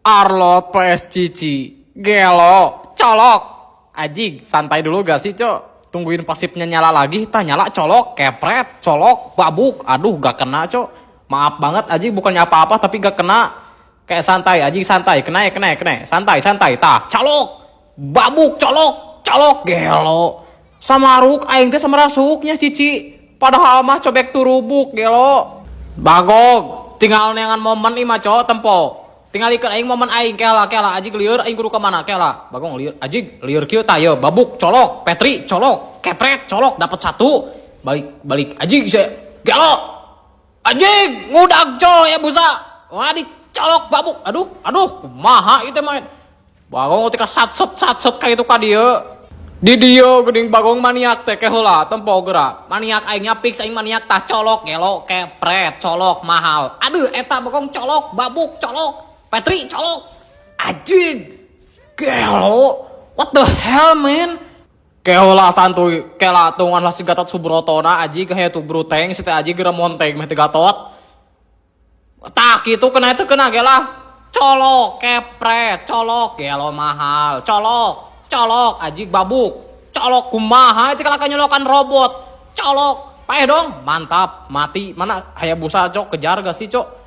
Arlott vs Cici. Gelo, colok. Ajig, santai dulu gak sih, Cok? Tungguin pasifnya nyala lagi, tah nyala, colok, kepret, colok, babuk. Aduh, gak kena, Cok. Maaf banget, Ajig, bukannya apa-apa tapi gak kena. Kayak santai, Ajig, santai, kena ya, kena ya, kena. Santai, santai, tah, colok. Babuk, colok, colok, gelo. Samaruk aing teh sama rasuknya Cici. Padahal mah cobek turubuk, gelo. Bagog, tinggal neangan momen imah, Cok, tempo. Tinggal ikut aing momen aing, kela kela, ajig lieur, aing kudu ka mana, kela. Bagong lieur, ajig lieur kieu, tah ye, babuk, colok, Petri colok, kepret, colok, dapat satu. Balik balik, ajig saya gelo. Ajig ngudag, coy, ya busa. Wah, dicolok, babuk. Aduh, aduh, kumaha itu main. Bagong ketika sat set sat set kayak itu ka dieu. Di dieu geuning Bagong maniak teh, ke heula, tempo geura. Maniak aingnya fix aing maniak, tah, colok, gelo, kepret, colok, mahal. Aduh, eta Bagong colok, babuk, colok. Petri colok. Anjing. Gelo. What the hell, man? Kehola santuy, kela tungan lah si Gatot Subrotona, aji kayak tuh bruteng si teh, aji geura monteng meh teh Gatot. Tah gitu, kena itu, kena, gela. Colok, kepret, colok, gelo, mahal, colok, colok, ajig babuk, colok, kumaha itu kalau nyolokan robot, colok, paeh dong, mantap, mati, mana Hayabusa, Cok, kejar gak sih, Cok?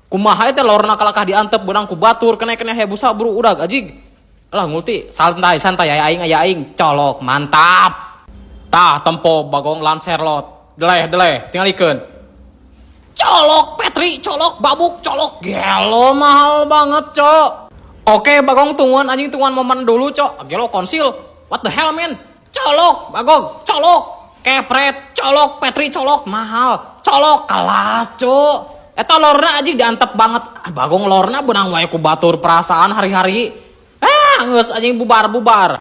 Kumaha itu lorna kalakah diantep benang ku batur, kena kena Hayabusa buru udah, ajig. Lah, ngulti, santai santai, aya aing, aya aing, colok, mantap. Tah, tempo Bagong Lancelot, deleh deleh, tinggalikeun. Colok, Petri, colok, babuk, colok, gelo, mahal banget, Cok. Oke, Bagong tungguan, anjing, tungguan momen dulu, Cok. Gelo, konsil. What the hell, man? Colok, Bagong, colok, kepret, colok, Petri, colok, mahal, colok, kelas, Cok. Eta lorna anjing diantep banget. Ah, Bagong lorna benang wae ku batur perasaan hari-hari. Ah, geus anjing, bubar-bubar.